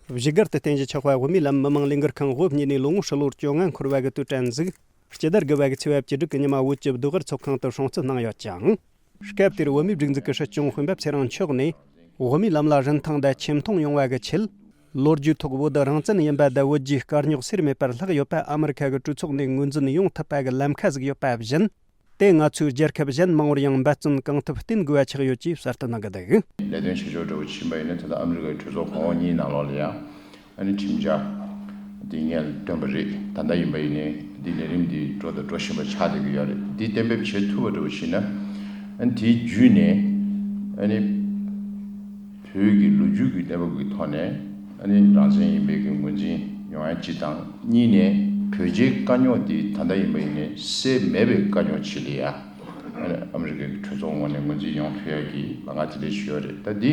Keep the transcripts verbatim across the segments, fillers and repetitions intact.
བཞུགས་སྒར་དུ་རྟེན་གཞི་ཆགས་པ་བོད་མིའི་ལམ་མི་མང་ལས་འགུལ་ཁང་བོད་གཉིས་ནས་ལོ་ངོ་ཧྲིལ་བོར་བཅོ་ལྔ་འཁོར་བ་གི་དུས་དྲན་ཟིག་སྤྱི་ཟླ་དགུ་པ་གི་ཚེས་པ་བཅུ་དྲུག་གི་ཉི་མ་བོད་ཀྱི་བདུད་དབར་ཚོགས་ཁང་དུ་སྲུང་བརྩི་གནང་ཡོད་ཅིང་། སྐབས་དེར་བོད་མིའི་སྒྲིག་འཛུགས་ཀྱི་སྲིད་སྐྱོང་སྤེན་པ་ཚེ་རིང་མཆོག་ནས། བོད་མིའི་ལམ་ལ་རིན་ཐང་དང་ཆེ་མཐོང་ཡོང་བ་གི་ཆེད། ལོ་རྒྱུས་ཐོག་བོད་རང་བཙན་ཡིན་པ་དང་བོད་རྒྱའི་དཀའ་རྙོག་སེལ་མེད་པར་ལྷག་ཡོད་པ་ཨ་མི་རི་ཁ་གི་གྲོས་ཚོགས་ནས་ངོས་འཛིན་ཡོང་ཐུབ་པ་གི་ལམ་ཁ་ཟིག་ཡོད་པ་བཞིན། དེ་ང་ཚོའི་རྒྱལ་ཁབ་གཞན་མང་བོར་ཡང་འབད་བརྩོན་གང་ཐུབ་བསྟེན་དགོས་པ་ཆགས་ཡོད་ཅེས་གསལ་སྟོན་གནང་གི་འདུག་ལས་དོན་བྱེད་ཕྱོགས་འདྲ་བོ་ཕྱིན་པ་ཡིན་ན། ད་ལྟ་ཨ་མི་རི་ཀའི་གྲོས་ཚོགས་གོང་འོག་གཉིས་ནང་ལོགས་ལ་ཡང་ཨ་ནི་ཁྲིམས་འཆར་འདི་སྔོན་ལ་བཏོན་པ་རེད། ད་ལྟ་ཡིན་པ་ཡིན་ནའི་འདི་ལས་རིམ་འདི་འགྲོ་དང་འགྲོ་བཞིན་པ་ཆགས་བསྡད་ཀྱི་ཡོད་རེད། འདི་གཏན་འབེབས་བྱེད་ཐུབ་པ་འདྲ་བོ་བྱས་ན། ཨ་ནི་དེའི་བརྒྱུད་ནས་ཨ་ནི་བོད་ཀྱི་ལོ་རྒྱུས་ཀྱི་གནས་བབ་ཀྱི་ཐོག་ནས་ཨ་ནི་རང་བཙན་ཡིན་པའི་གི་ངོས་འཛིན་ཡོང་ཡ་གཅིག་དང་། གཉིས་ནས་བོད་རྒྱའི་དཀའ་རྙོག་འདི་ད་ལྟ་ཡིན་པ་ཡིན་ནའི་སེལ་མེད་པའི་དཀའ་རྙོག་ཅིག་ལ་ཡ། ཨ་ནི་ཨ་མི་རི་ཀའི་གྲོས་ཚོགས་ངོས་ནས་ངོས་འཛིན་ཡོང་ཐུབ་ཡ་གི་ལམ་ཁ་དེ་འདྲ་ཞིག་ཡོད་རེད། ད་འདི་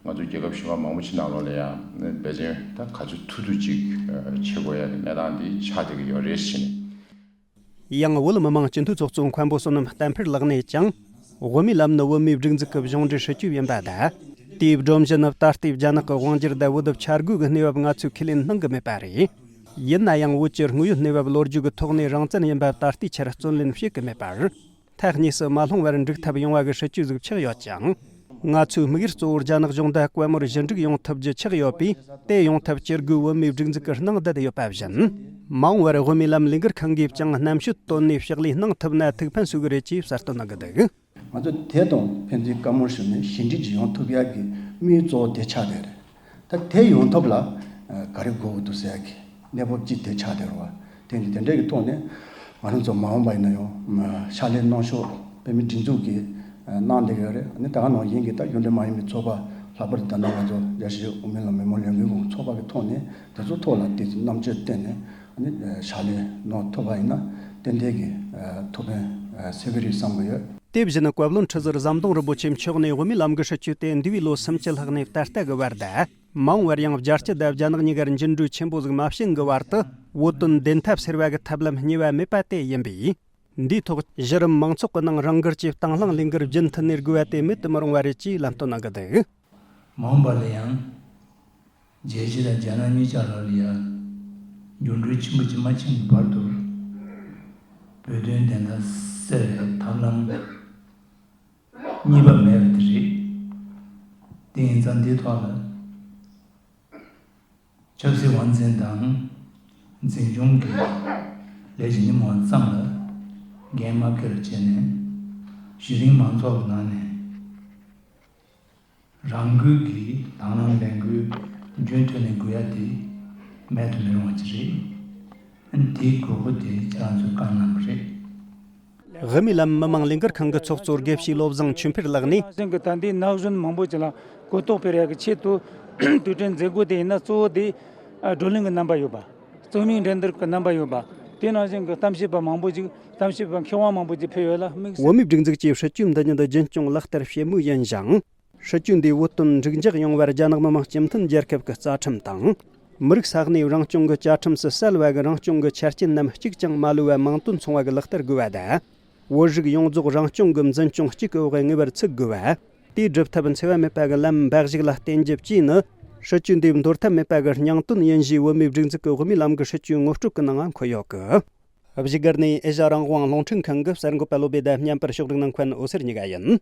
ང་ཚོ་རྒྱལ་ཁབ་གཞན་པ་མང་པོ་ཅིག་ནང་ལོགས་ལ་ཡང་འབད་བརྩོན་ད་ག་ཚོད་ཐུབ་ཐུབ་ཅིག་བྱེད་དགོས་ཡ་གི་གནས་སྟངས་འདི་ཆགས་བསྡད་ཀྱི་ཡོད་རེད་ཟེར་ནས། ཡང་བོད་མི་མང་སྤྱི་འཐུས་ཚོགས་གཙོ་མཁན་པོ་བསོད་ནམས་བསྟན་འཕེལ་ལགས་ནས་ཀྱང་། བོད་མིའི་ལམ་ནི་བོད་མིའི་སྒྲིག་འཛུགས་ཀྱི་གཞུང་འབྲེལ་སྲིད་ཇུས་ཡིན་པ་དང་། དེའི་སྒྲོམ་གཞི་ནི་ད་ལྟའི་རྒྱ་ནག་གི་དབང་སྒྱུར་དང་བོད་དུ་འཆར་སྒོ་གི་གནས་བབ་ང་ཚོས་ཁས་ལེན་གནང་གི་མེད་པ་རེད། ཡིན་ན་ཡང་བོད་ཀྱི་དངོས་ཡོད་གནས་བབ་ལོ་རྒྱུས་ཀྱི་ཐོག་ནས་རང་བཙན་ཡིན་པ་ད་ལྟའི་ཆར་བརྩོན་ལེན་བྱེད་ཀྱི་མེད་པར། ཐག་གཉིས་སུ་མ་ལྷུང་བར་འགྲིག་ཐབས་ཡོང་བ་གི་སྲིད་ཇུས་ཟིག་ཆགས་ཡོད་ཅིང་། ང་ཚོའི་དམིགས་ཡུལ་གཙོ་བོ་རྒྱ་ནག་གཞུང་དང་དཔལ་མོར་ཞི་འགྲིག་ཡོང་ཐུབ་རྒྱུ་ཆགས་ཡོད་པས། དེ་ཡོང་ཐབས་ཇུས་འགོད་བོད་མིའི་སྒྲིག་འཛུགས་ཀྱིས་གནང་བསྡད་ཡོད་པ་བཞིན། མ་འོངས་པར་བོད་མིའི་ལམ་ལས་འགུལ་ཁང་གིས་ཀྱང་རྣམ་དཔྱོད་བཏོན་ནས་ཕྱག་ལས་གནང་ཐུབ་ན་ཐུགས་ཕན་གསོས་ཀྱི་རེད་ཅེས་གསལ་སྟོན་གནང་གི་འདུག་ང་ཚོ་དེ་དང་ཕན་ཚུན་བཀའ་མོལ་ཞུས་ནས་ཞི་འགྲིག་ཅིག་ཡོང་ཐུབ་ཡག་གི་དམིགས་ཡུལ་གཙོ་བོ་དེ་ཆགས་བསྡད་རེད། ད་དེ་ཡོང་ཐབས་ལ་ཨ་ག་རེ་དགོས་ཀྱི་འདུག་ཟེར་ཡག་གི་གནས་བབ་ཅིག་དེ་ཆགས་བསྡད་རེད་བ། དེ་ནི་དེ་འདྲ་གི་ཐོག་ནས་ང་རང་ཚོ་མ་འོངས་པ་ཡིན་ན་ཡང་ཕྱག་ལས་གནང་ཕྱོགས་བོད་མིའི་སྒྲིག་འཛུགས་ཀྱིས་གནང་བསྡད་ཀྱི་ཡོད་རེད། ཨ་ནི་ད་ག་ནང་བཞིན་གྱི་ད་གཞུང་འབྲེལ་མ་ཡིན་པའི་ཚོགས་པ་ལྷག་པར་དུ་ད་ནང་ང་ཚོ་རྒྱལ་སྤྱིའི་དབུ་མའི་ལམ་མི་མང་ལས་འགུལ་གྱི་ཚོགས་པ་གི་ཐོག་ནས་དེ་ཚོ་ཐོག་ལ་དེ་རྣམ་དཔྱོད་བཏོན་ནས་ཨ་ནི་ཕྱག་ལས་གནང་ཐུབ་པ་ཡིན་ན་ཏན་ཏན་གྱི་ཐུགས་ཕན་གསོས་ཀྱི་རེད་བསམ་གྱི་ཡོད། དེ་བཞིན་བཀའ་བློན་ཁྲི་ཟུར་ཟམ་གདོང་རིན་པོ་ཆེ་མཆོག་ནས་བོད་མིའི་ལམ་གྱི་སྲིད་བྱུས་དེ་འདས་པའི་ལོ་སུམ་ཅུ་ལྷག་ནས་ད་ལྟ་གི་བར་དུ། མ་འོངས་པར་ཡང་རྒྱལ་སྤྱི་དང་རྒྱ་ནག་གཉིས་ཀར་འགྱུར་འགྲོས་ཆེན་པོ་ཟིག་མ་བྱུང་གི་བར་དུ་བོད་དོན་བདེན་མཐའ་གསལ་བ་གི་ཐབས་ལམ་གཉིས་པ་མེད་པ་དེ་ཡིན་པས། འདིའི་ཐོག་གཞི་རིམ་མང་ཚོགས་ཀྱི་ནང་རང་འགུལ་གྱིས་དང་བླངས་ལས་འགུལ་རྒྱུན་མཐུད་ནས་དགོས་པ་དེ་མེད་དུ་མི་རུང་བ་རེད་ཅེས་ལམ་སྟོན་གནང་གི་འདུག་མ་འོངས་པ་ལ་ཡང་རྒྱལ་སྤྱི་དང་རྒྱ་ནག་གཉིས་ཆར་ལ་ཡང་འགྱུར་འགྲོས་ཆེན་པོ་ཅིག་མ་ཕྱིན་གྱི་བར་དུ་བོད་དོན་བདེན་མཐའ་གསལ་བའི་ཐབས་ལམ་གཉིས་པ་མེད་པ་དེ་རེད། དེ་ཡིན་ཙང་འདིའི་ཐོག་ལ་ཆབ་སྲིད་དབང་འཛིན་དང་འཛིན་སྐྱོང་གི་ལས་བྱེད་མི་མང་ཙམ་ལ་འགན་མ་འཁྱེར་བ་བྱས་ནས་གཞི་རིམ་མང་ཚོགས་ཀྱི་ནང་ནས་རང་འགུལ་གྱིས་དང་བླངས་ལས་འགུལ་རྒྱུན་མཐུད་ནས་དགོས་ཡ་དེ་མེད་དུ་མི་རུང་བ་ཅིག་རེད། དེའི་དགོས་མཁོ་དེ་ཁྱེད་རང་ཚོས་བསྐངས་གནང་བ་རེད། དབུ་མའི་ལམ་མི་མང་ལས་འགུལ་ཁང་གི་ཚོགས་གཙོ་དགེ་བཤེས་བློ་བཟང་ཆོས་འཕེལ་ལགས་ནས། ནང་བཞིན་གྱི་ད་ལྟའི་ན་གཞོན་མང་པོ་ཅིག་ལ་གོ་རྟོགས་སྤེལ་ཡག་གི་ཆེད་དུ་དུས་དྲན་མཛད་སྒོ་དེ་ཡིན་ན་གཙོ་བོ་དེ་ཨ་བགྲོ་གླེང་གི་རྣམ་པ་ཡོད་པ། རྩོམ་ཡིག་འགྲན་བསྡུར་གྱི་རྣམ་པ་ཡོད་པ། དེ་ནང་བཞིན་གྱི་གཏམ་བཤད་པ་མང་པོ་ཞིག་གཏམ་བཤད་པ་མཁས་དབང་མང་པོ་ཞིག་ཕེབས་ཡོད་ལ་དམིགས་བསལ། བོད་མིའི་སྒྲིག་འཛུགས་ཀྱི་སྲིད་བྱུས་འདི་ཉིད་རྒྱུན་སྐྱོང་ལག་བསྟར་བྱེད་མུས་ཡིན་ཞིང་། སྲིད་བྱུས་འདིས་བོད་དོན་འགྲིག་འཇགས་ཡོང་བར་རྒྱ་ནག་མི་དམངས་སྤྱི་མཐུན་རྒྱལ་ཁབ་ཀྱི་རྩ་ཁྲིམས་དང་། མི་རིགས་ས་གནས་རང་སྐྱོང་གི་བཅའ་ཁྲིམས་སུ་གསལ་བ་གི་རང་སྐྱོང་གི་ཆ་རྐྱེན་རྣམས་གཅིག་ཀྱང་མ་ལུས་པ་མིང་དོན་མཚུངས་པ་གི་ལག་བསྟར་དགོས་པ་དང་། བོད་རིགས་ཡོངས་རྫོགས་རང་སྐྱོང་གི་འཛིན་སྐྱོང་གཅིག་གི་འོག་ངེས་པར་ཚུད་དགོས་པ། དེའི་སྒྲུབ་ཐབས་འཚེ་བ་མེད་པ་གི་ལམ་འབའ་ཞིག་ལ་བརྟེན་རྒྱུ་བཅས་ནི། སྲིད་བྱུས་འདིའི་འདོར་ཐབས་མེད་པ་གི་སྙིང་དོན་ཡིན་ཞེས་བོད་མིའི་སྒྲིག་འཛུགས་ཀྱི་དབུ་མའི་ལམ་གྱི་སྲིད་བྱུས་ངོ་སྤྲོད་ཀྱི་ནང་འཁོད་ཡོད་ཀི། བཞུགས་སྒར་ནས་ཨེ་ཤ་རང་དབང་རླུང་འཕྲིན་ཁང་གི་གསར་འགོད་པ་བློ་བྷེ་དང་མཉམ་པར་ཕྱོགས་སྒྲིག་གནང་མཁན་འོད་ཟེར་གཉིས་ཀ་ཡིན།